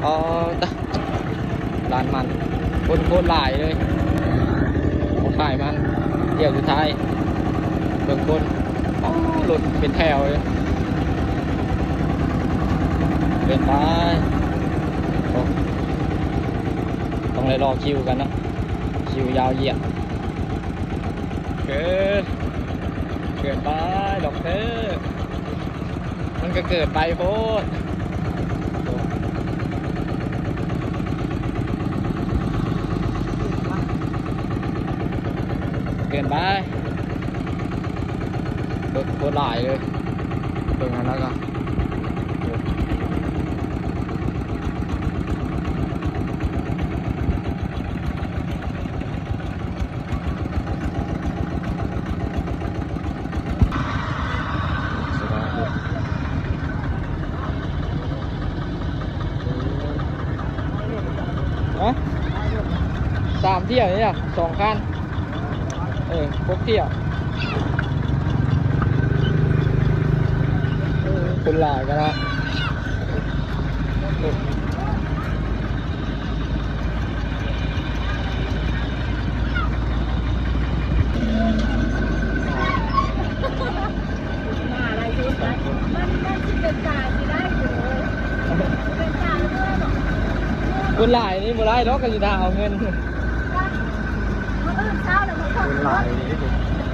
ອໍ ຕະ ລານມັນ ຄົນໂຄດຫຼາຍເລີຍ ເຂົາຂາຍມັນ ທ່ຽວສຸດທ້າຍ ເບິ່ງຄົນ ໂອ້ ລົດເປັນແຖວເລີຍ ເກີນໄປ ໂອ້ ຕ້ອງໄດ້ລໍຄິວກັນເນາະ ຄິວຍາວຢຽດ ເກີນ ເກີນໄປ ດັອກເຕີ ມັນກໍເກີນໄປໂພດ ເກີນໄປ ລົດໂຄດຫຼາຍເລີຍ ເບິ່ງຫັ້ນແລ້ວກໍ ຮະ ສາມທ່ຽວນີ້ລະ ສອງຄັນ ເອີ ຫົກທ່ຽວ ເອີ ຄົນຫຼາຍກັນເນາະ. ຄົນຫຼາຍນີ້ບໍ່ໄດ້ດອກ ກໍຊິຖ້າເອົາເງິນ ຄົນຫຼາຍນີ້.